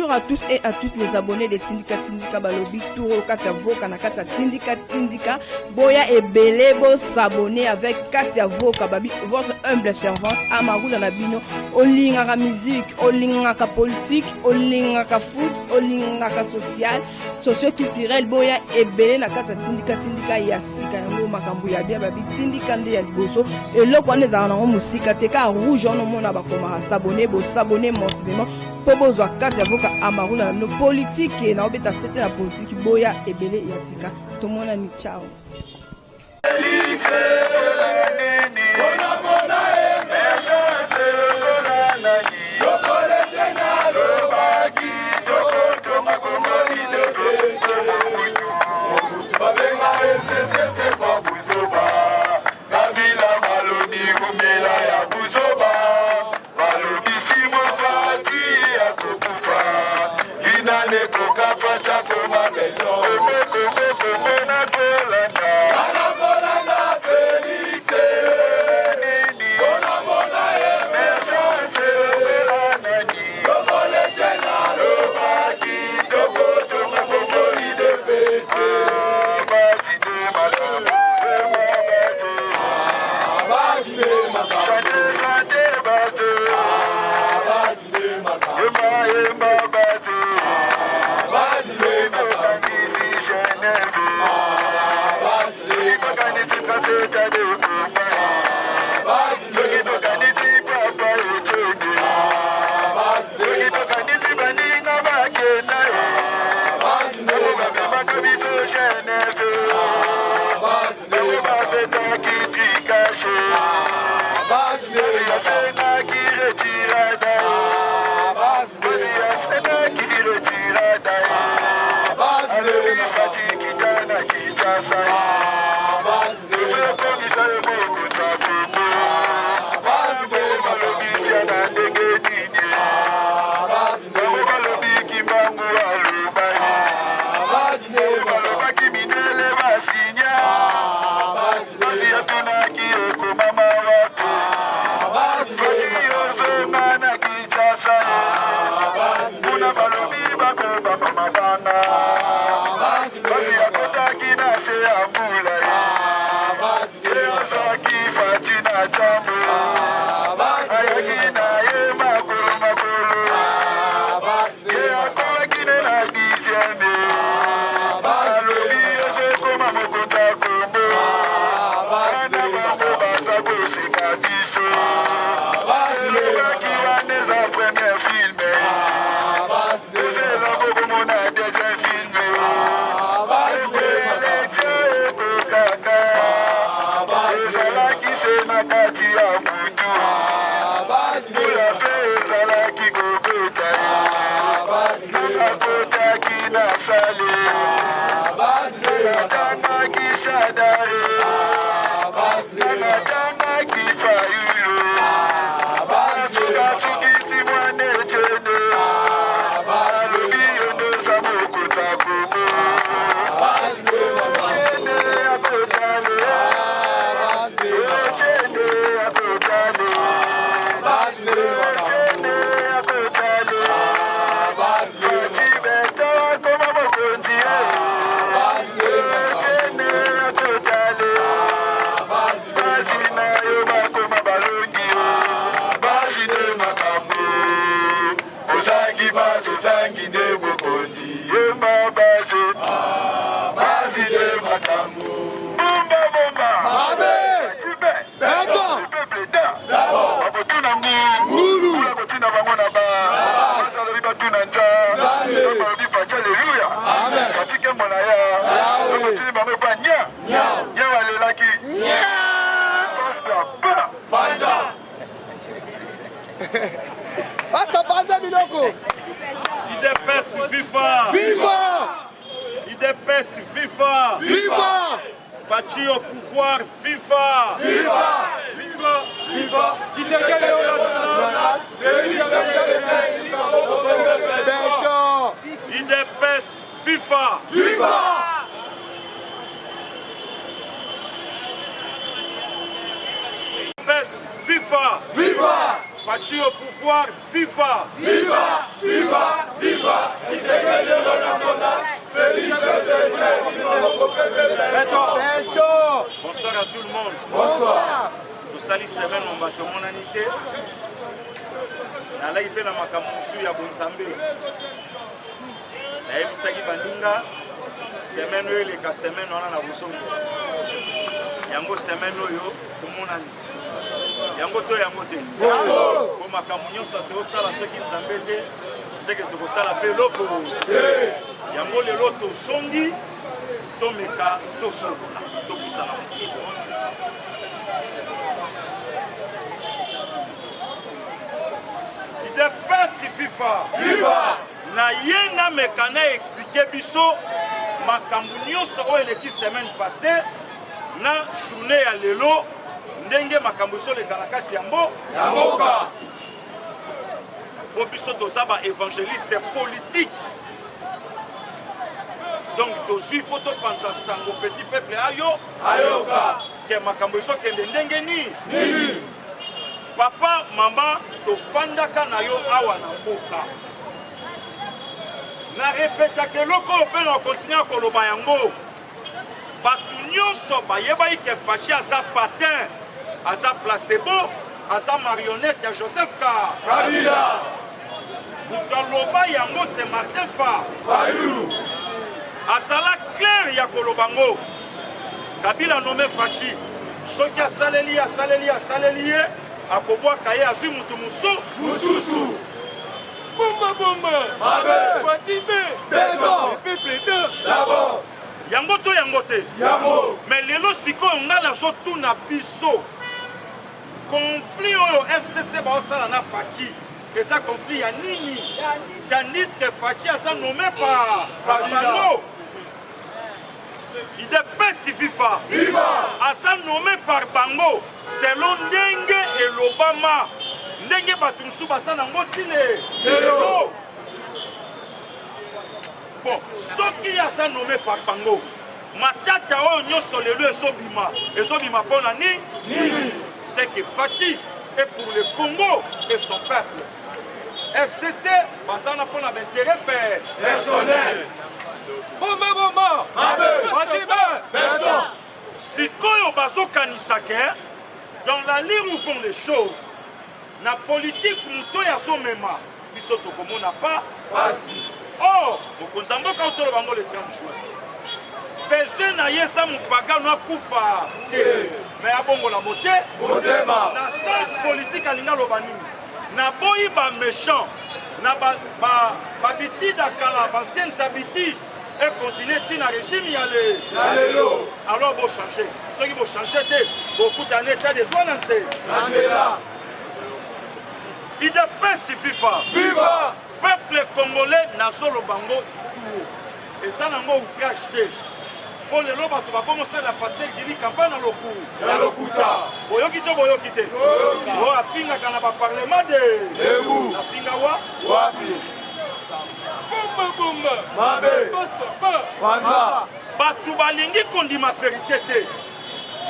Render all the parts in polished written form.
Bonjour à tous et à toutes les abonnés de Tindika Tindika Balobi Touro Katia Voka na Katia Tindika Tindika Boya ebele bo s'abonner avec Katia Voka Babi votre humble servante Amarula na bino olingaka musique olingaka politique olingaka foot olingaka social socio-culturel boya ebele na kati ya tindika tindika ya sika yango makambo ya bia babi tindika nde ya liboso eloko wana ezalaka nango mosika te kaka rouge wana omona bakomaka sabone bosabone massivement mpo bozwa kati ya voka amarula na bino politike naobeta sete na politike boya ebele ya sika tomonani ciao. Pasta panza biloko. UDPS viva! Viva! UDPS viva! Viva! Fatshi au pouvoir viva! Viva! Viva! Viva! D'accord. UDPS viva! Viva! UDPS viva! Viva! Fatshi au pouvoir viva! Viva! Viva! Viva! Tosali semaine momba tomonani te. Nalaki mpe na makambo mosusu ya bonzambe. Nayebisaki baninga semaine oyo eleka semaine wana na kozonga. Yango semaine oyo tomonani. Yango to yango te. Po makambo nyonso tozosala soki Nzambe te, seke tokosala mpe eloko. Yango lelo tozongi tomeka tosolola topusana moke. Udps viva! Viva! Na ye nameka na explike biso makambo nyonso oyo eleki semaine passée na journée ya lelo, ndenge makambo ezoleka na kati ya mboka. Po biso toza ba évangéliste politique, donc tozwi fo topanza sango petit peuple ayo ayoka ke makambo ezokende ndenge nini. Nini. Papa, mama, tofandaka na yo awa na mboka. Na repetaka eloko oyo mpe na kontinue koloba yango. Bato nyonso bayebaki ke Fatshi aza patin, aza placebo, aza marionnette ya Joseph Kabila. Moto aloba yango c'est Martin Fayulu. Azala clair ya koloba ngo. Kabila nommé Fatshi, soki asaleli ye, asaleli ye, asaleli ye, akobwaka ye, azwi mutu mosusu. Bomba bomba. Mabe. Fatshi be. Beton. Le peuple de. D'abord. Yango to yango te. Yango. Mais lelo sikoyo nga nazotuna biso conflit oyo FCC baosala na Fatshi eza conflit ya nini? Tandis que Fatshi aza nommé par bango. UDPS viva. Viva. Aza nommé par bango selon ndenge elobama, ndenge bato mosusu baza nango tine lelo. Bon, soki aza nommé par bango, matata oyo nyonso lelo ezobima, ezobima mpona nini? Nini? C'est que Fatshi est pour le Congo et son peuple. FCC bazana mpona baintérêt personnel. Bomba bomba. Mabe. Fatshi be. Beton. Sikoyo bazokanisa ke dans la lire où vont les choses, na politique moto ya azomema biso tokomona pa pasi. Or mokonzi ya mboka otolo bango le 30 juin, besoin na ye eza mopagano akufa te, mais abongola motema. Na sens politique alingi aloba nini? Naboyi ba méchant na babitide ya kala, banciennes habitudes et continue ti na régime ya lelo. Alors bochange, soki bochange te bokutana état de droit na nse na nzela. UDPS viva. Viva. Peuple congolais nazoloba ngo tout eza nango outrage te. Po lelo bato bakomosala pasteur Gili campagne na na lokuta. Boyoki to boyoki te? Oyo afingaka na ba parlement de Debout. Afinga wa wapi? Bomba bomba. Mabe. Pasta. Panza. Bato balingi kondima vérité te.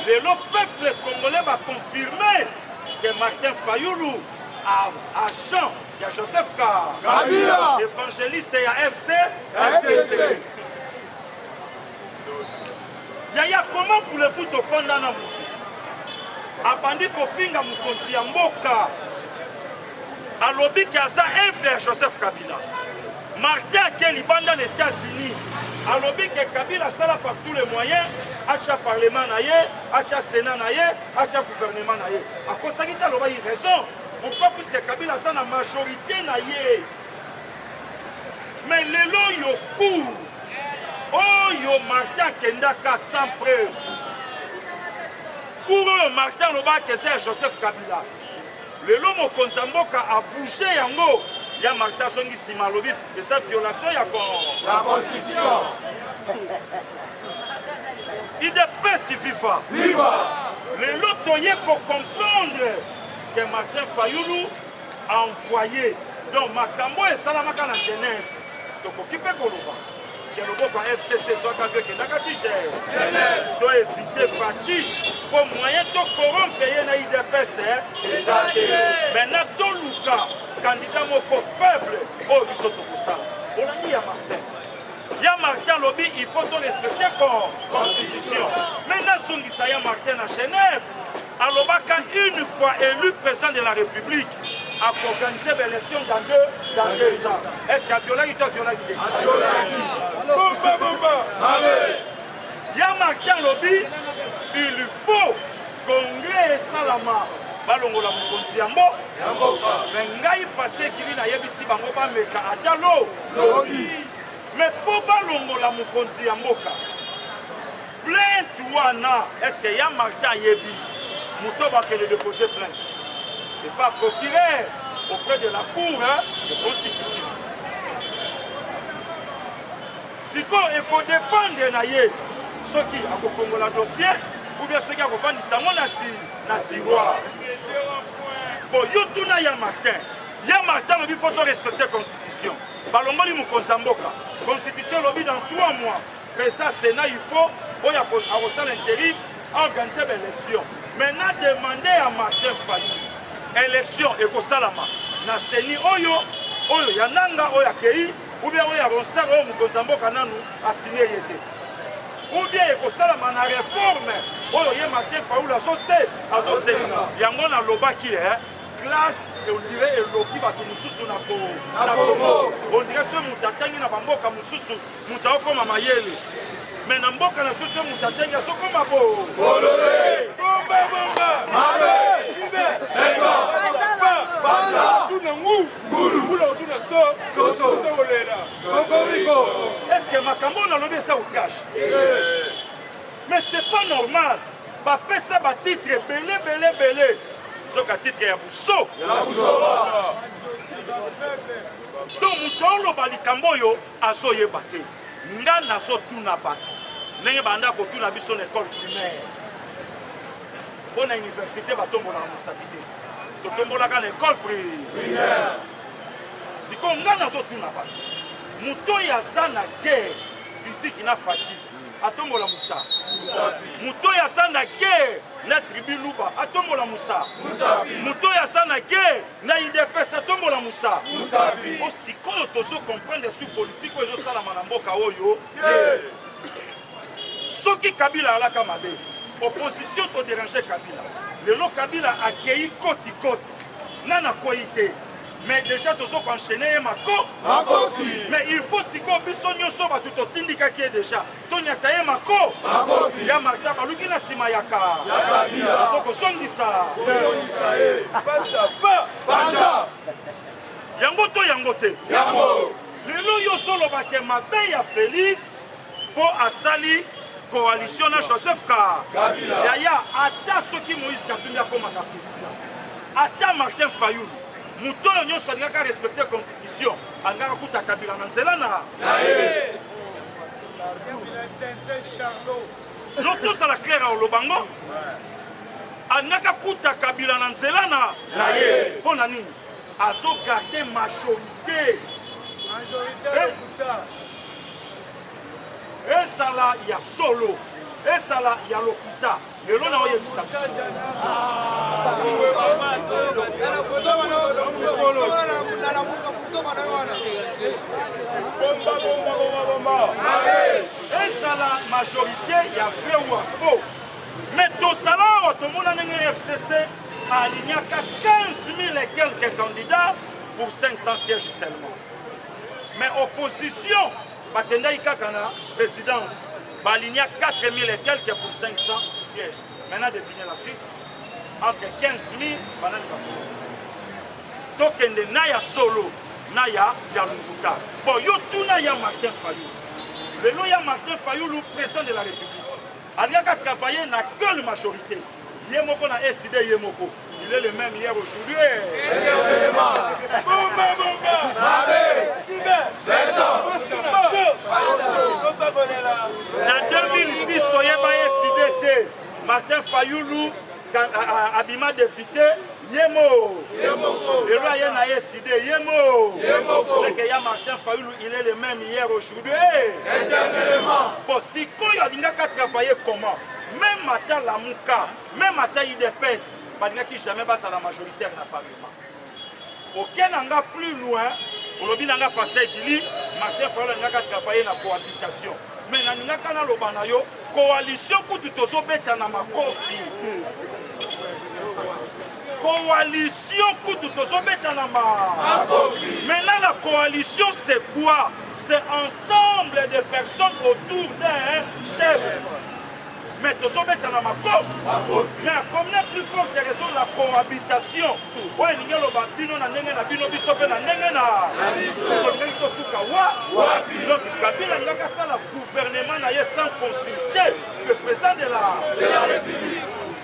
Lelo peuple congolais ba confirmer que Martin Fayulu agent ya Joseph Kabila, évangéliste ya FC FCC. Yaya, comment voulez-vous tofanda na mutu abandi kofinga mokonzi ya mboka, alobi ke aza œuvre ya Joseph Kabila? Martin ake libanda na États-Unis, alobi ke Kabila asala par tous les moyens atya parlement na ye, atya sénat na ye, atya gouvernement na ye. Akosaki te, alobaki raison. Pourquoi? Puisque Kabila aza na majorité na ye. Mais lelo yo cour oyo Martin akendaka sans preuve, cour oyo Martin alobaki eza ya Joseph Kabila, lelo mokonzi ya mboka abouge yango ya Martin azongi nsima, alobi eza violation ya constitution. UDPS viva. Viva. Lelo toye kocomprendre que Martin Fayulu a envoyé donc makambo esalamaka na Genève. Tokoki mpe koloba ke loboko ya FCC ezwaka mpe ekendaka ti Genève. To éviter Fatshi po moyen to corrompre ye na UDPS eza te. Maintenant toluka candidat moko faible oyo biso tokosala. Olandi ya Martin. Ya Martin alobi il faut to respecter constitution. Maintenant azongisa ya Martin na Genève. Alobaka une fois élu président de la République, akoorganiser baélection dans 2 ans. Est ce que aviolaki to aviolaki te? Bomba bomba. Ya Martin alobi il faut congrès esalama, balongola mokonzi ya mboka. Me ngai pase ekili, nayebisi bango bameka ata lo me mpo balongola mokonzi ya mboka. Plainte wana, est ce que ya Martin ayebi moto bakende déposer plainte epa procureur auprès de la Cour, hein, de constitution? Sikoyo ekodépendre na ye soki akofongola dossier ou bien soki akofandisa yango na tiroir. Bon, yo tuna ya Martin. Ya Martin alobi faut to respecter constitution. Balongoli mokonzi ya mboka, constitution elobi dans 3 mois président Sénat, il faut oyo akosala intérim aorganiser baélection. Maintenant, demande ya Martin Fayulu, élection ekosalama na CENI oyo ya nanga oyo akei, ou bien oyo ya Ronsard oyo mokonzi ya mboka nanu asigne ye te, ou bien ekosalama na réforme oyo ye Martin Fayulu azosenga? Yango nalobaki classe on dirait eloki bato mosusu na Congo. On dirait so moto atangi na bamboka mosusu, moto akokoma mayele, me na mboka na biso so moto atangi azokoma bo. Bomba bomba. Tuna ngu. Ngulu. Tuna so. Soso. Kolela. Kokoriko. Est ce que makambo oyo nalobi eza outrage? Mais c'est pas normal, bapesa batitre ebele ebele ebele, soka titre ya buso. Donc moto aoloba likambo oyo azoyeba te. Nga nazotuna bato ndenge banda kotuna biso na école primaire. Mpo na université batombolaka mosapi te, totombolaka na école primaire. Sikoyo nga nazotuna bato, moto oyo aza na guerre physique na Fatshi atombola mosa, moto oyo aza na guerre na tribu Luba atombola mosa, moto oyo aza na guerre na UDPS atombola mosa. O sikoyo tozocomprendre sur politique oyo ezosalama na mboka oyo. Soki Kabila alaka mabe, opposition todéranger Kabila. Lelo Kabila akei koti koti, nani akwei te, mais déjà tozokoenchaîner ye mako. Makofi. Mais il faut sikoyo biso nyonso bato totindikaki ye déjà tonyata ye mako. Makofi. Ya Martin baluki na nsima yaka Kabila. tozokozongisa. Pasta pa. Panza. Yango to yango te? Yango. Lelo yo ozolobake mabe ya Félix mpo asali coalition na Joseph Ka Kabila. Yaya, ata soki Moïse Katumbi akomaka président, ata Martin Fayulu, moto oyo nyonso alingaka respecter constitution, alingaka kuta Kabila na nzela na Na ye. No, tozala clair, oloba ngo alingaka kuta Kabila na nzela na Na ye. Mpo na nini azogarder majorité? Majorité lokuta. Ezala ya solo, ezala ya lokuta, lelo na oyebisa biso. Bomba bomba bomba bomba. Ezala majorité ya vrai ou ya faux, mais tosala awa, tomona ndenge FCC alignaka 15 000 et quelques candidats pour 500 sièges seulement, mais opposition bakendaki kaka na présidence, baaligna 4 000 et quelques pour 500 sièges. Maintenant, devinez la suite. Entre 15 000, banani bakolo? Tokende na ya solo na ya lokuta. Bon, yo tuna ya Martin Fayulu. Lelo ya Martin Fayulu, président de la République, alingaka travailler na quelle majorité? Ye moko na SID, ye moko, il est le même hier, aujourd'hui. Bomba bomba. Mabe. Pasta pa. Na 2006 toyeba SID te. Martin Fayulu abima député ye mo. Lelo aye na SID ye mo. C'est que ya Martin Fayulu, il est le même hier, aujourd'hui. Bon, sikoyo alingaka travailler comment? Même ata Lamuka, même ata UDPS, balingaki jamais bazala majoritaire na parlement. Oke na nga plus loin, olobi na nga pasteur Gili, Martin Fayulu alingaka travailler na cohabitation, mais nalingaka naloba na yo, coalition kutu tozobeta na makofi. Coalition kutu tozobeta na ma. Maintenant la coalition c'est quoi? C'est ensemble de personnes autour d'un chef. Mais tozobeta na makofi. Mais combien plus forte raison la cohabitation oyo elingi eloba bino na ndenge na bino, biso mpe na ndenge na tolingaki tosuka wa. Donc Kabila alingaki asala gouvernement na ye sans consulter le président de la République.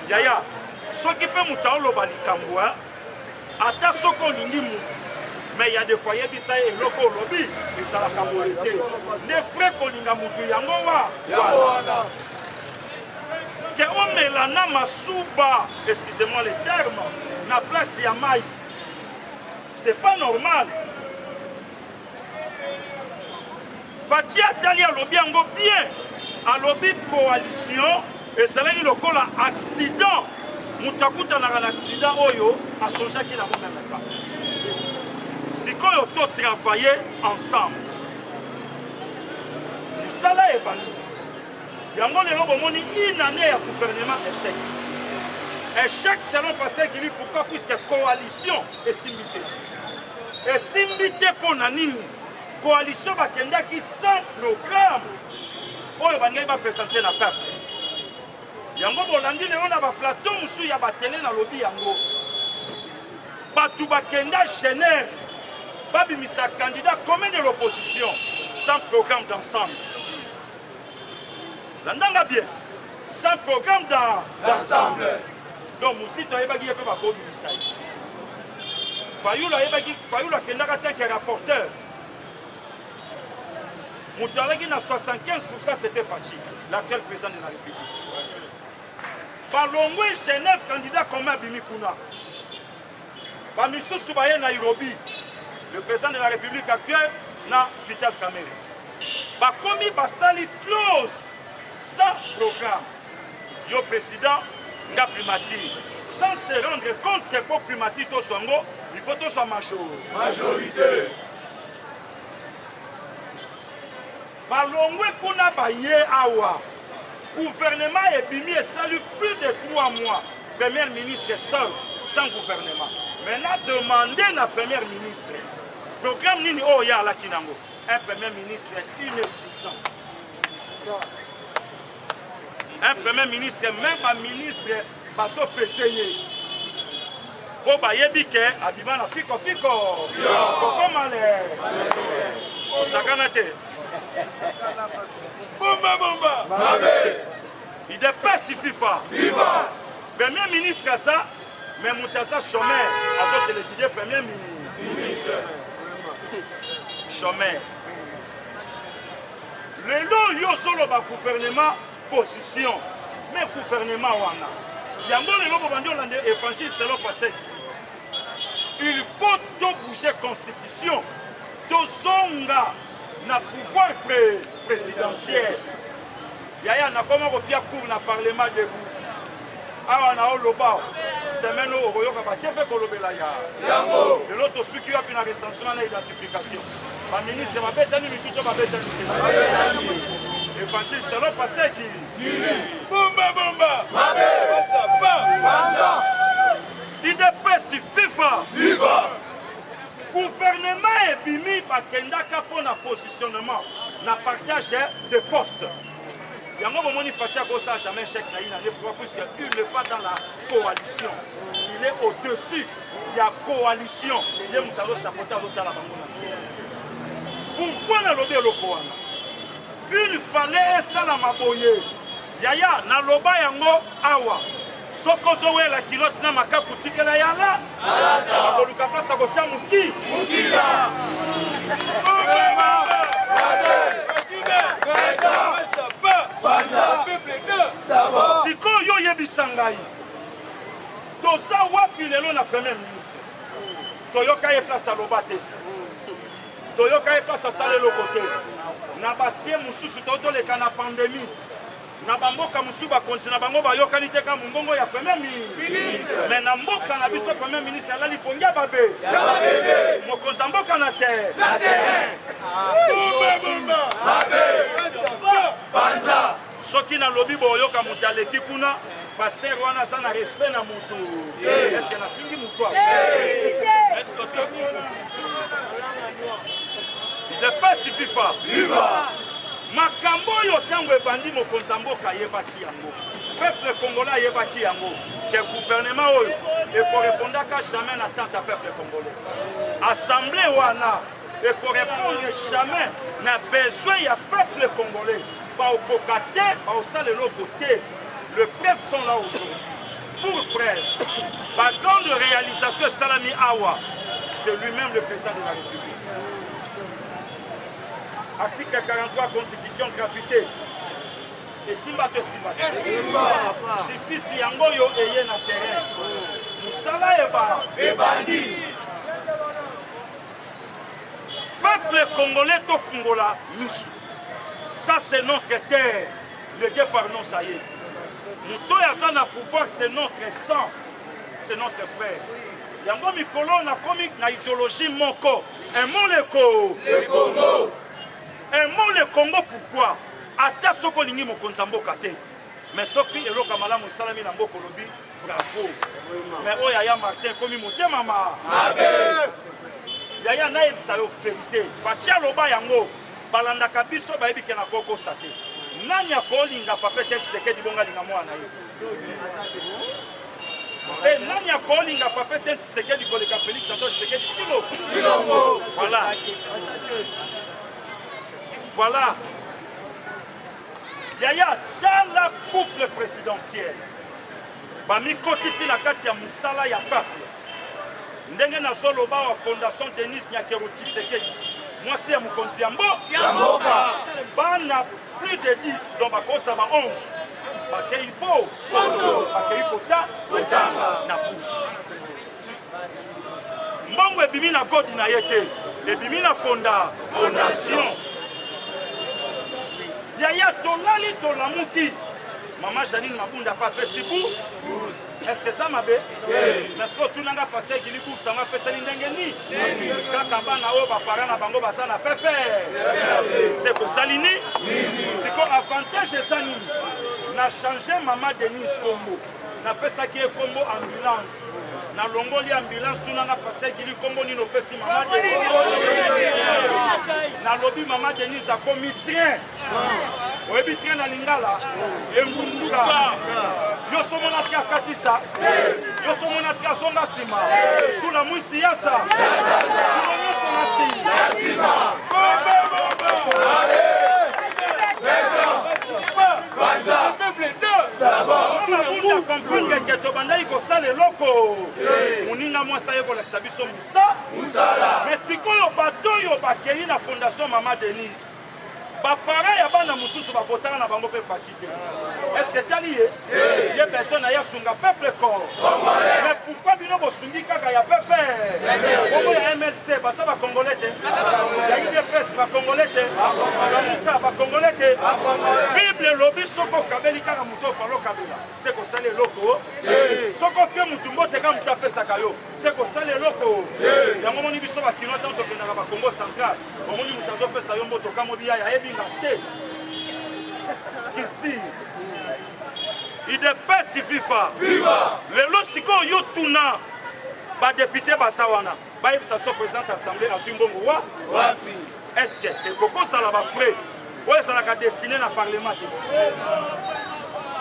Yaya, soki mpe moto aoloba likambo, ata soki olingi mutu, mais ya des fois yebisa ye eloko olobi ezalaka boye te. Nde vrai kolinga mutu yango wa ke omela na masuba, excusez-moi le terme, na place ya mai, c'est pas normal. Fatshi atali, alobi yango bien, alobi coalition ezalaki lokola accident. Moto akutanaka na accident oyo asongeaki nango même pas. Sikoyo totravailler ensemble, mosala ebandi. Yango lelo bomoni une année ya gouvernement échec, échec selon pasteur Gili. Pourquoi? Puisque coalition esimbi te. Esimbi te mpo na nini? Coalition bakendaki sans programme oyo balingaki baprésenter na peuple. Yango bolandi lelo na baplateau mosusu ya batele, nalobi yango, bato bakenda Genève, babimisa candidat commun de l'opposition sans programme d'ensemble. Landanga bien, sans programme d'ensemble. Donc Mosito ayebaki ye mpe bakobimisa ye. Fayulu ayebaki, Fayulu akendaka tant que rapporteur. Moto alaki na 75, c'était Fatshi, l'actuel président de la République. Balongwe Genève, candidat commun abimi kuna, bamisusu baye Nairobi, le président de la République actuelle na Vital Kamerhe bakomi, basali clause sans programme. Yo président, nga primature, sans se rendre compte que po primature tozwa yango, il faut tozwa majorité. Balongwe kuna, baye awa, gouvernement ebimi, esali plus de 3 mois, premier ministre seul, sans gouvernement. Maintenant demande na premier ministre programme nini oyo ye alaki nango. Un premier ministre inexistant, un premier ministre, même baministre bazopese ye mpo bayebi ke abima na fikofiko kokoma le osakana te. Bomba bomba. UDPS viva! Viva! Premier ministre aza, mais moto aza chômeur, azotéléguider premier ministre chômeur. Lelo oyo ozoloba gouvernement position, mais gouvernement wana yango lelo bobandi olanda évangile selon pasek. Il faut tobouger constitution, tozonga na pouvoir présidentiel. Yaya, nakoma kopia cour na parlement debout awa na oloba. Semaine oyo okoyoka bake mpe kolobela ya yango. Lelo tosuki wapi na recensement na identification? Baministre babetani mitu to babetani te? Évangile selon paseki. Bomba bomba. Mabe. Pa. Panza. UDPS viva! Viva! Gouvernement ebimi, bakendaka mpo na positionnement na partage de poste. Yango bomoni Fatshi akosala jamais chèque na ye na nde. Pourquoi? Puisque il n'est pas dans la coalition, il est au-dessus ya coalition. Ye moto azochapeauter, azotala bango na se. Pourquoi nalobi eloko wana? Il fallait esalama boye. Yaya, naloba yango awa, soki ozowela kilote na makaku, tikela yala bakoluka place ya kotia moki. Mukila. Bomba bomba. Pa. Panza. Peuple de. D'abord. Sikoyo oyebisa ngai, toza wapi lelo na premier ministre? Toyoka ye place aloba te, toyoka ye place asala eloko te. Na basie mosusu to toleka na pandémie, na bamboka mosusu bakonzi na bango bayokani te ka mongongo ya premier ministre. Mais na mboka na biso, premier ministre alali pongi ya babe, mokonzi ya mboka na te. Bomba bomba. Mabe. Pa. Panza. Soki nalobi boyoka moto aleki kuna. Pasteur wana aza na respect na mutu. Est-ce que nafingi mutu awa? Est-ce que otoki? Udps viva! Viva! Makambo oyo ntango ebandi mokonzi ya mboka ayebaki yango, peuple congolais ayebaki yango ke gouvernement oyo ekorepondaka jamais na tante ya peuple congolais. Assemblée wana ekorepondre jamais na besoin ya peuple congolais. Baokoka te, baosala eloko te. Le preuve sont là aujourd'hui. Pour preuve, ba grande réalisation esalami awa, c'est lui-même le président de la République. Article 43 Constitution gratuité. Esimba to esimba te? Justice yango oyo eye na terrain. Mosala eba ebandi. Peuple congolais tofungola misu. Ça c'est notre terre. Le Dieu par nous ça y est. Moto oyo aza na pouvoir c'est notre sang. C'est notre frère. Yango mikolo nakomi na idéologie moko. Aimons le Congo. Le Congo. Aimons le Congo pourquoi? Ata soki olingi mokonzi ya mboka te. Mais soki eloko ya malamu esalami na mboka olobi bravo. Mais oyo yaya Martin ekomi motema ma. Mabe. Yaya nayebisa yo verite. Fatshi aloba yango. Balandaka biso bayebi ke nakokosa te. Nani akolinga papa Etienne Tshisekedi bongo alinga mwana na ye? E nani akolinga papa Etienne Tshisekedi koleka Felix Antoine Tshisekedi Tshilombo? Tshilombo. Voilà. Voilà. Yaya, tala couple présidentiel. Bamikotisi na kati ya musala ya peuple. Ndenge nazoloba wa Fondation Denise Nyakeru Tshisekedi, mwasi ya mokonzi ya mboka. Bana plus de 10 donc bakosa ba 11 bakei po bakei kota na bourse. Mbongo ebimi na godi na ye te, ebimi na fondation. Yaya tolali tolamuki, mama Janine Mabunda pa apesi bu Est-ce que ça mabe? Mais soki otuna nga pasteur Gili bourse yango apesani ndenge nini? Kaka bana oyo ba parents na bango baza na pepe. C'est kosali nini? Siko avantage eza nini? Na changer mama Denise kombo. Napesaki ye kombo ambulance. Nalongoli ambulance, tuna nga pasteur Gili kombo nini opesi mama Denise? Nalobi mama Denise akomi train. Oyebi train na lingala engunduka. Yo somona te akatisa, yo somona te azonga nsima, tula mwisi yasa tula nyonso na nsima. Mabunda comprendre ke tobandaki kosala eloko moninga mwasi aye kolakisa biso mosala. Mais sikoyo bato oyo bakei na fondation mama Denise, ba parents ya bana mosusu bavotaka na bango mpe Fatshi te. Est-ce que etali ye? Ye personne aye asunga peuple corps. Mais pourquoi bino bosungi kaka ya peuple? Bongo ya MLC baza ba congolais te? Ya UDPS ba congolais te? Lamuka ba congolais te? Bible elobi soki okabeli kaka moto oyo falo okabela, se kosala eloko. Soki oke motu mbote kaka moto apesaka yo, se kosala eloko. Yango omoni biso ba kinois ntango tokendaka ba Congo central, omoni moto azopesa yo mbote okamwi biyaya ayebi nga te. Culture. UDPS viva. Lelo sikoyo yo tuna ba député baza wana bayebisa so président assemblée azwi mbongo wa wapi? Est-ce que ekoki kozala ba frais oyo ezalaka destiné na parlement te?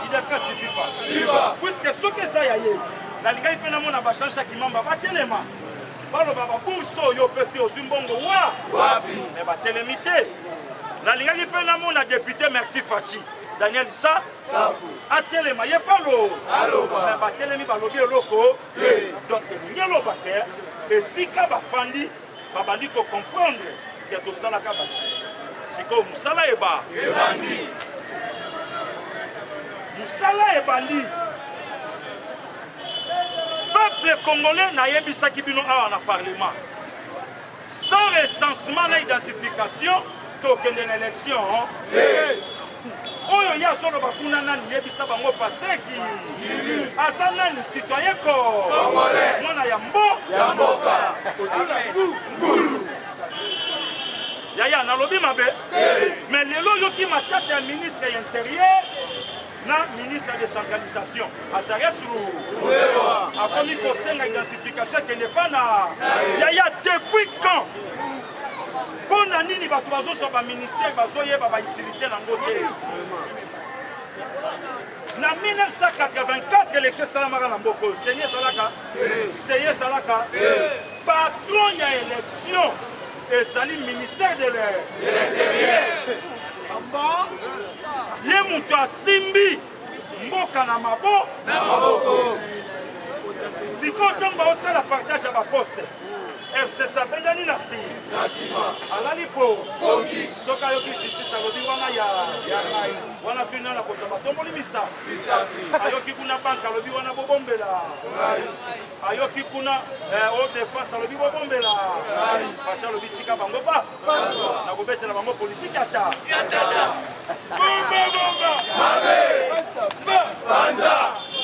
UDPS viva. Viva. Puisque soki eza ya ye, nalingaki mpe namona ba Jean Jacques Mamba batelema baloba ba bourse oyo opesi ozwi mbongo wa wapi? Mais batelemi te. Nalingaki mpe namona député Merci Fatshi Daniel Sa Safu atelema ye palo aloba. Mais batelemi balobi eloko donc elingi eloba te esika bafandi babandi ko comprendre ke tosalaka ba sikoyo mosala eba ebandi. Mosala ebandi. Peuple congolais nayebisaki bino awa na parlement, sans recensement na identification tokende na élection oyo ye azoloba kuna nani yebisa bango paseki aza nani citoyen ko mwana ya mboka ngulu. Yaya nalobi mabe, mais lelo oyoki matata ya ministre ya intérieur. Na ministre ya décentralisation Azarias akomi kosenga identification ekende pa na yaya. Depuis quand? Mpo na nini bato bazozwa baministère, bazoyeba bautilité nango te? Na 1984, élection esalamaka na mboka oyo. CENI ezalaka, CEI ezalaka. Patron ya élection ezali ministère de l'Intérieur. Ye moto asimbi mboka na mabo. Sikoyo, ntango baosala partage ya baposte, FCC abendani na nsima, alali po soki ayoki justice, alobi wana ya wana tuna na kozwa batomboli misa. Ayoki kuna banque, alobi wana bobombela. Ayoki kuna o défense, alobi bobombela. Faci alobi tika bango, ba nakobetela bango politike ata bomba bomba.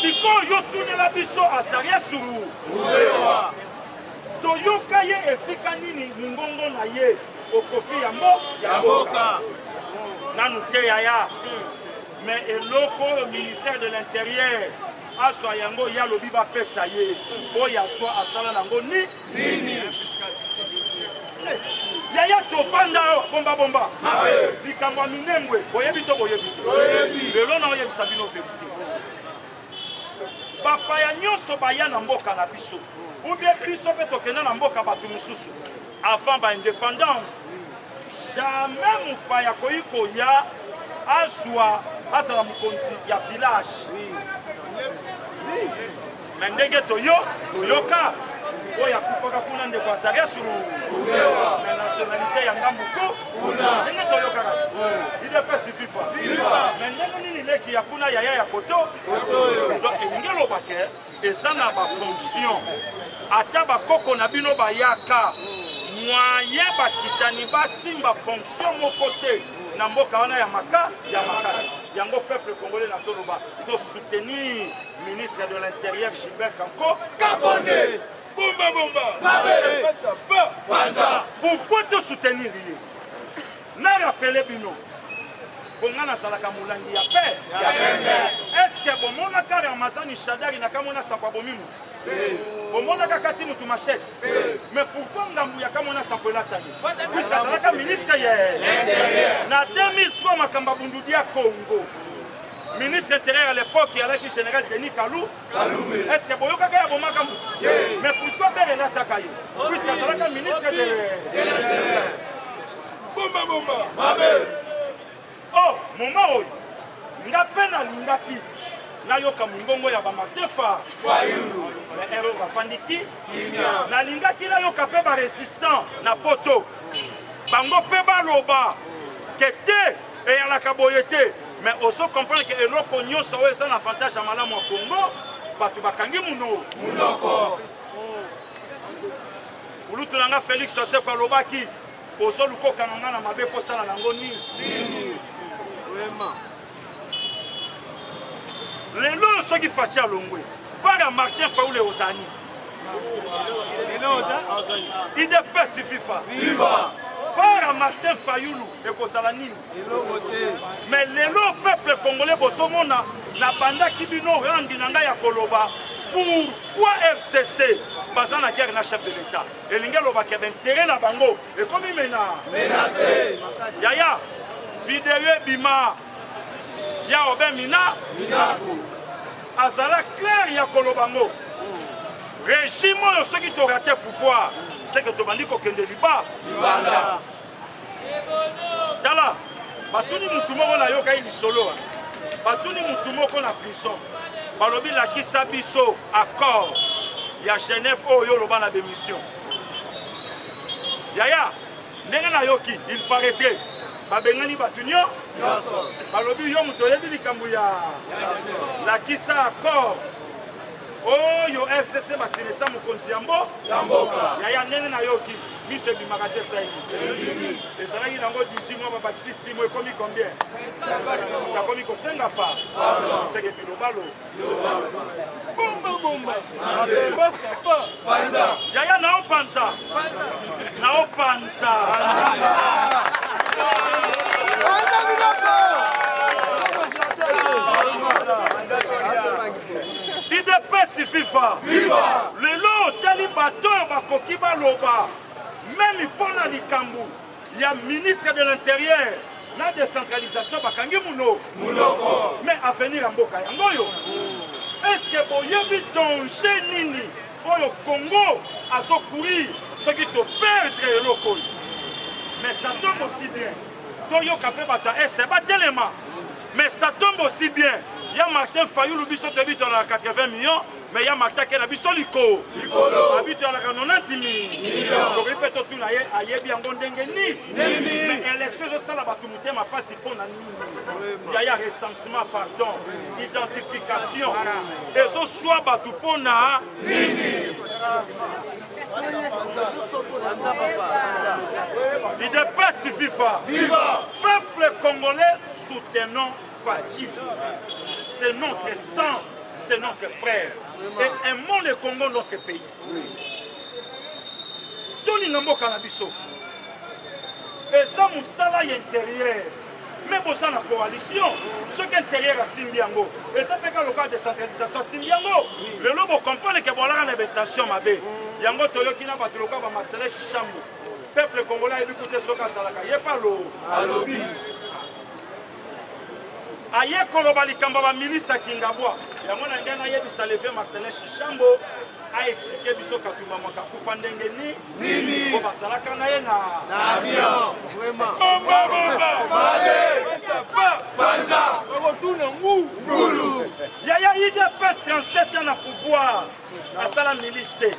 Sikoyo yo tunela biso Azaria Suru, toyoka ye esika nini? Mongongo na ye okofi yango ya mboka nanu te, yaya. Mais eloko oyo, ministère de l'Intérieur azwa yango, ye alobi bapesa ye oyo azwa, asala nango ni nini? Yaya, tofanda oyo bomba bomba. Likambo ya Minembwe, boyebi to boyebi te? Lelo na oyebisa bino vérité. Bapaya nyonso baya na mboka na biso, ou bien biso mpe tokenda na mboka bato mosusu avant baindépendance, jamais mopaya akoki koya azwa azala mokonzi ya village. Me ndenge toyo toyoka oyo akufaka kuna, ndeko Azaria Suru, na nationalité ya ngambu ko ndenge toyokaka, UDPS viva. Me ndenge nini leki ya kuna, yaya ya koto? Donc elingi eloba ke eza na bafonction. Ata bakoko na bino bayaka, moyen bakitani basimba fonction moko te na mboka wana ya maka ya makasi. Yango, peuple congolais, nazoloba tosoutenir ministre de l'Intérieur Gilbert Kanko Kakonde. Bomba bomba. Pourquoi tosoutenir ye? Na rappeler bino, bonga nazalaka molangi ya pe. Est-ce bomonaka Ramazani Shadari na Kamona Sapo abomi mutu? Bomonaka kati mutu machette? Mais pourquoi ngambu ya Kamona Sapo elatani? Puisque azalaka ministre ye na 2003, makambo ya Bundu dia Congo. Ministre intérieur à l'époque alaki général Denis Kalou. Est ce que boyokaka ya bomaka mutu? Mais pourquoi bere elataka ye? Puisque azalaka ministre de Bomba bomba. Oh, moma oyo nga mpe nalingaki nayoka mongongo ya bamatefa mais ero bafandiki. Nalingaki nayoka mpe barésistant na poto, bango mpe baloba ke te, eyalaka boye te. Mais ozo comprendre ke eloko nyonso oyo eza na avantage ya malamu ya Congo, bato bakangi muno munoko. Kulutu na nga Félix Oseko alobaki: ozoluka okanga nga na mabe, kosala nango nini? Lelo oyo, soki Faci alongwe, para Martin Fayulu ozani UDPS viva. Para Martin Fayulu ekozala nini? Mais lelo, peuple congolais, bozomona nabandaki bino rangi na ngai ya koloba pourquoi FCC baza na guerre na chef de l'État. Elingi elobaka baintérêt na bango ekomi mena. Yaya, video ebima ya Obe Mina, azala clair ya koloba ngo: régime oyo, soki torater pouvoir, c'est que tobandi kokende liba. Tala, batuni mutu moko, nayokai lisolo, batuni mutu moko na prison, balobi: lakisa biso accord ya Genève oyo oloba na bémission. Yaya, ndenge nayoki, il paraîtrait babengani bato nyonso, balobi: yo moto oyebi likambo ya, lakisa accord oyo FCC basilisa mokonzi ya mbo. Yaya, ndenge nayoki, miso ebimaka te. Sai ezalaki nango 18 mois, babakisi 6 mois, ekomi combien? Bakomi kosenga pa seke bilobalo bomba bomba. Yaya, naopanza, naopanza. Viva! Lelo otali bato oyo bakoki baloba meme mpo na likambo ya ministre de l'intérieur na décentralisation, bakangi munoko. Mais avenir ya mboka yango oyo, est-ce boyebi danger nini oyo Congo azocourir soki toperdre eloko oyo? Mais ça tombe aussi bien, toyoka mpe bato ya Est batelema. Mais ça tombe aussi bien, ya Martin Fayulu, biso toyebi tolaka 80 millions, mais ya Martin ake na biso liko abi toyalaka 90 millions. Tokoki mpe totuna ye, ayebi yango ndenge nini? Mais élection ezosala bato motema mpasi mpo na nini, yaya? Recensement, pardon, identification ezoswa bato mpo na nini? UDPS viva! Peuple congolais, soutenons Fatshi. C'est notre sang, c'est notre frère, et aimons le Congo, notre pays. Tolinga mboka na biso. Eza mosala ya intérieur, mais boza na coalition. Soki intérieur asimbi yango, eza mpe kaka lokola décentralisation asimbi yango. Lelo bocomprendre ke bolaka na baintention mabe. Yango toyoki na bato lokola bamarcelin Shishambo. Peuple congolais ayebi kute soki azalaka ye mpe alobi, aye koloba likambo ya bamilisi ya Kingabwa. Yango na ngai nayebisa leve Marcelin Shishambo aexpliquer biso Katumba Mwaka akufa ndenge nini, po bazalaka na ye na avion. Bomba bomba Panza. Bakotuna ngulu. Yaya, UDPS 37 ans na pouvoir, asala milice te.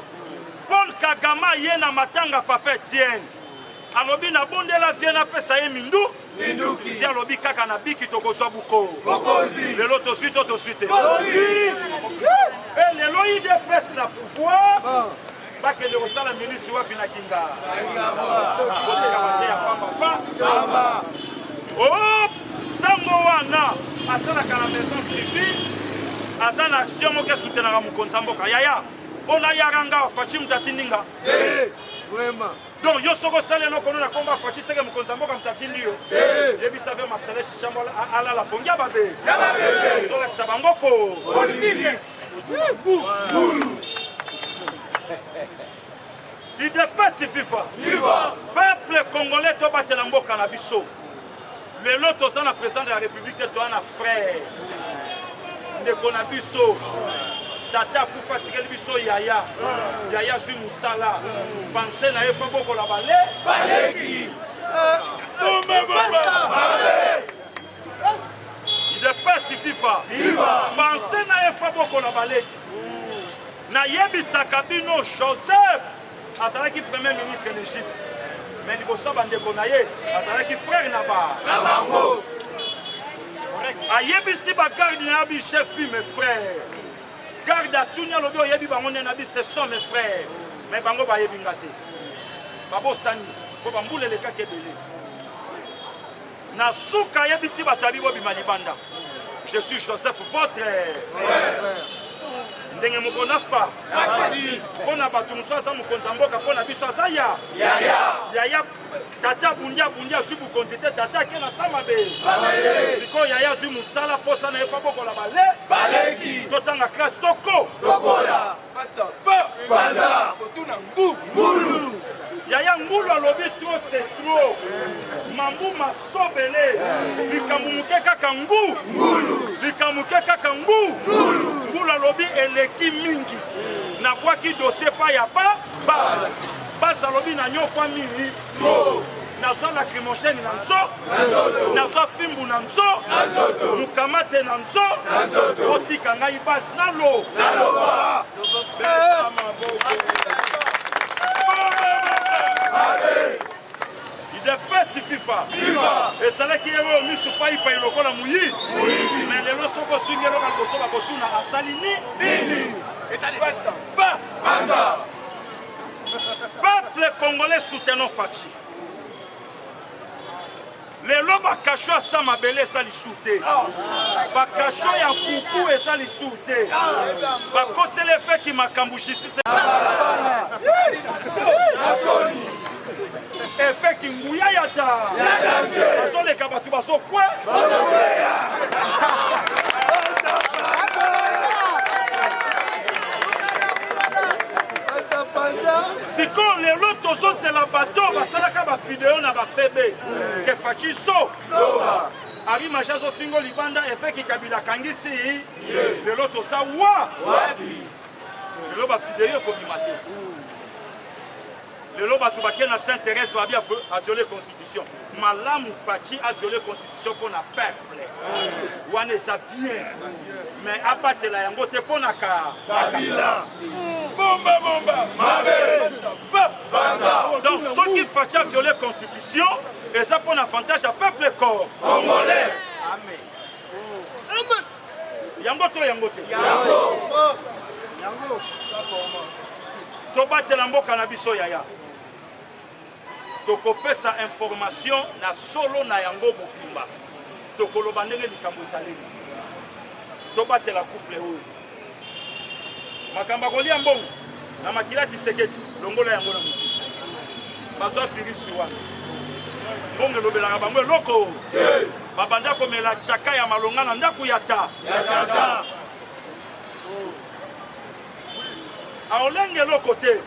Paul Kagame aye na matanga papa Etienne, alobi nabondela vie, napesa ye mindu Minduki. Ti alobi kaka na biki tokozwa buko. Bokonzi. Lelo tozwi to tozwi te? Tozwi. E lelo UDPS na pouvoir, bakende kosala milisi wapi? Na Kinga. Koteka baje ya pamba pa o sango wana asalaka na maison civile, aza na action moko esoutenaka mokonzi ya mboka. Yaya, mpo nayaka nga, Fatshi moto atindi nga. Vraiment. Donc yo soki osali eloko no na kombo ya Fatshi, seke mokonzi ya mboka moto atindi yo. Yebisa mpe Marcelin Chichambo alala pongi ya babe, tolakisa bango po Politique. UDPS viva! Viva! Peuple congolais, tobatela mboka na biso. Lelo toza na président de la République te, toza na frère, ndeko na biso. Tata akufa, atikeli biso yaya. Yaya azwi mosala, pense na ye fo bokola bale Baleki. Bomba bomba. UDPS viva! Viva! Pense na ye fo bokola baleki. Nayebisaka bino, Joseph azalaki premier ministre na Égypte, mais liboso ya bandeko na ye azalaki frère na ba Na bango. Ayebisi bagarde na yabi: "Chef, mes frères." Garde atuni, alobi: "Oyebi bango nde?" Nabi: "Ce sont mes frères, mais bango bayebi nga te, babosani mpo bambula elekaki ebele." Na suka ayebisi bato abi: "Bobima libanda, je suis Joseph, votre Frère. Ndenge moko na fa Fatshi. Mpo na bato mosusu aza mokonzi ya mboka, mpo na biso aza ya Yaya. Yaya. Tata abundi, abundi, azwi bokonzi te. Tata ake na sa mabe. Sikoyo yaya azwi mosala, mposa na ye fa bokola bale Baleki. Totanga classe, toko Tokola. Pasteur pa. Panza. Kotuna ngu. Ngulu. Yaya, ngulu alobi trop c'est trop, mambu masobele, likambo moke kaka ngu, likambo moke kaka ngu. Ngulu alobi eleki mingi, nabwaki dossier pa ya ba base. Base alobi nanyokwa mingi, nazwa lacrymogène na nzo, nazwa fimbu na nzo, mokamate na nzo, otika ngai base nalo. Naloba. Beta maboko. UDPS viva! Viva! Ezalaki ye oyo misu paipai lokola moyi, mais lelo soki osungi eloko ya liboso bakotuna asali ni Nini? Pasteur ba Panza. Peuple congolais, soutenons Fatshi. Lelo bakasho asa mabele eza lisu te, bakasho ya kuku eza lisu te. Bakoseli efeki makambo justice, efeki nguya ya ta bazoleka, bato bazokwe. Fatshi so Henri Magie azofingo libanda efeki Kabila akangisi lelo toza wa lelo bavideo ekobima te. Lelo bato bake na Sainte Thérèse babi aviole constitution. Malamu Fatshi aviole constitution mpo na peuple wana eza bien, mais abatela yango te mpo na Kabila. Bomba bomba. Mabe. Donc soki Fatshi aviole constitution eza mpo na avantage ya peuple corps congolais. Amen. Yango to yango te. Yango. Tobatela mboka na biso yaya. Tokopesa information na solo na yango mobimba. Tokoloba ndenge likambo ezaleli. Tobatela couple oyo. Makambo akolia mbongo na makila Tshisekedi longola yango na motu. Bazwa virus wana. Mbongo elobelaka bango eloko. Babanda komela chaka ya malonga na ndako ya ta. Aolenge eloko te.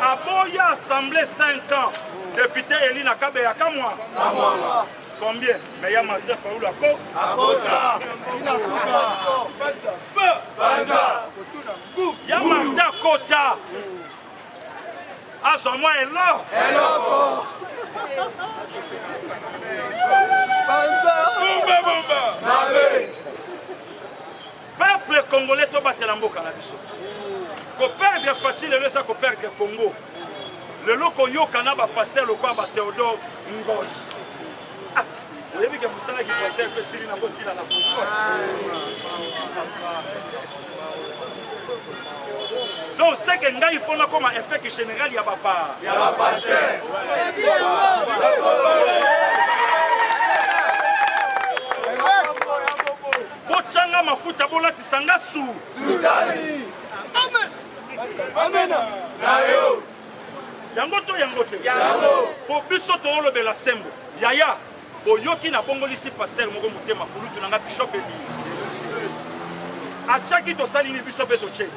Aboya assemblée 5 ans. Député Eli na Kabeya Kamwa. Combien? Mais ya Martin Fayulu ako. Akota. Ya Martin akota. Azwa mwa elo. Eloko. Bomba bomba. Mabe. Peuple congolais tobatela mboka na biso. Ko perdre Fatshi lelo eza ko perdre Congo. Lelo koyoka na ba pasteur lokola ba Théodore Ngoy. Ah, oyebi ke mosala ki pasteur mpe esili nango ntina na pourquoi. Donc c'est que ngai faut nakoma évêque général ya bapa. Ya ba pasteur. Bochanga mafuta bolatisa nga su. Sutani. Amen. Amen. Na yo. Yango to yango te. Yango. Po biso toolobela sembo. Yaya, boyoki na bongolisi pasteur moko motema kulutu na nga bishop Eli. Atiaki tosali ni biso mpe totie.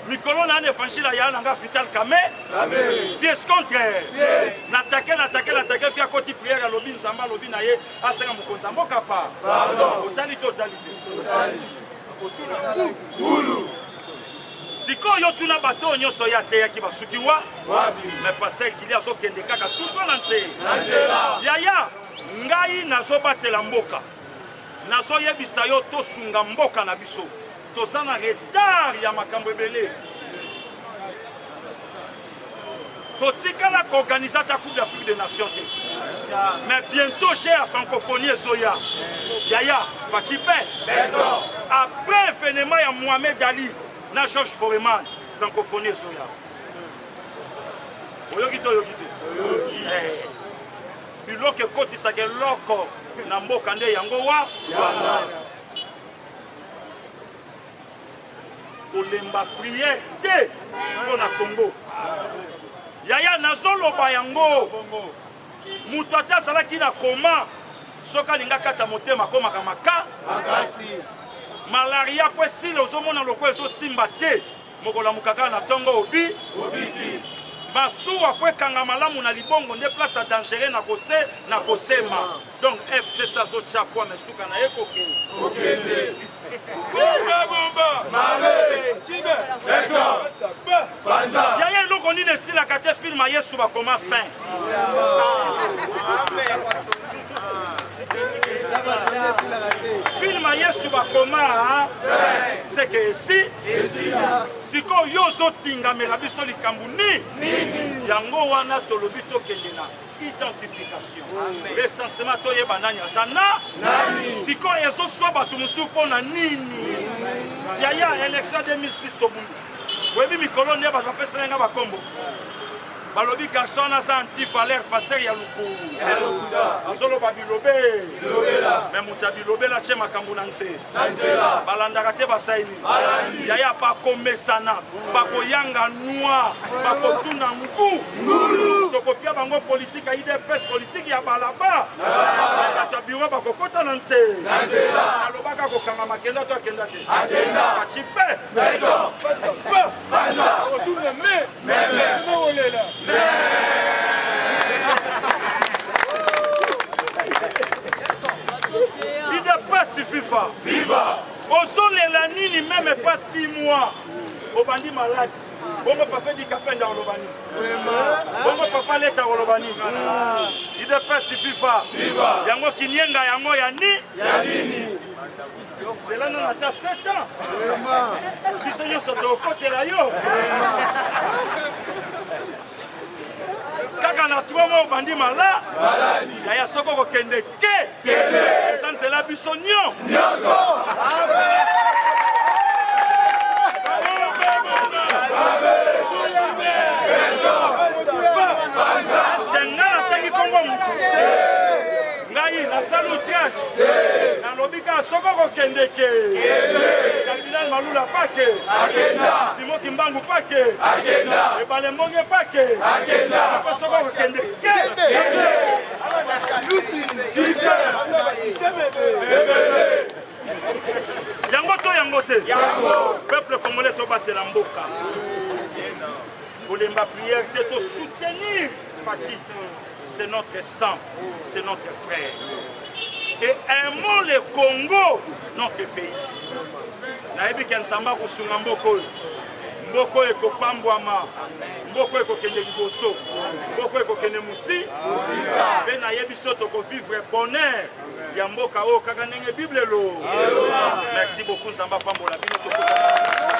Mikolo na évangile ya na nga Vital Kame. Amen. Pièce contre. Yes. Na take na take na take via koti prière alobi Nzambe alobi na ye asenga mokonzi ya mboka pa. Pardon. Otali to otali te. Otali. Ngulu. Sikoyo tuna bato nyonso ya ateyaki basuki wa Wapi. Mais pasteur Kili azokende kaka tout droit na nzela. Na nzela. Yaya, ngai nazobatela mboka. Nazoyebisa yo tosunga mboka na biso. Toza na retard ya makambo ebele. Totikala koorganiser ta Coupe d'Afrique des Nations te. Mais bientôt j'ai la francophonie ezoya. Yaya, Fatshi pe. Après événement ya Mohamed Ali na George Foreman, francophonie ezoya. Oyoki to oyoki te? Biloko ekotisaka eloko na mboka nde yango wa kolemba prière te mpo na Congo. Yaya nazoloba yango. Moto ata azalaki na koma soki alinga kata motema akomaka maka makasi. Malaria po esila ozomona lokola ezosimba te. Mokolamuka kaka na ntongo obi obiki. Masuwa po ekanga malamu na libongo nde place ya dangereux na kose na kosema. Donc FCC azotia poids mais suka na ye kokende. Kokende. Bomba bomba. Mabe. Chibe. Beto. Banza. Yaya eloko nini esilaka te film ya Yesu bakoma fin. Film ya Yesu bakoma c'est que esi sikoyo yo ozotingamela biso likambo ni yango wana tolobi tokende na identification recensement toyeba nani aza na sikoyo ezoswa bato mosusu mpo na nini. Yaya élection 2006 tobundu oyebi mikolo nde bato bapesela nga bakombo balobi garçon aza anti-valeur pasteur ya luku azoloba bilobe mais moto ya bilobela tie makambo na nzela balandaka te basaini yaya bakomesana bakoyanga noir bakotuna ngu tokopia bango politique ya UDPS politique ya balaba bato ya bureau bakokota na nzela alobaka kokanga makenda to akenda te achipe viva. Viva. Ozolela nini meme pas 6 mois obandi malade bongo papa edi kapenda oloba nini bongo papa leta oloba nini udps viva yango kinienga yango ya ni ya nini zela nano ata 7 ans biso nyonso tokotela yo kaka na 3 mois obandi mala yaya soki okokende ke eza nzela biso nio nyonso. Nga natangi nkombo motu, ngai nasali outrage, nalobi kaka soki okokende ke Cardinal Malula pake, Simo Kimbangu pake, Ebale Mbonge pake, po soki okokende ke. Yango to yango te, peuple congolais, tobatela mboka, kolemba prière te, to soutenir Fatshi. C'est notre sang, c'est notre frère, et aimons le Congo, notre pays. Nayebi ke Nzambe akosunga mboka oyo, mboka oyo ekopambwama, mboka oyo ekokende liboso, mboka oyo ekokende mosi mpe nayebi so tokovivre bonheur ya mboka oyo kaka ndenge Bible elo. Merci beaucoup, Nzambe apambola bino, tokota.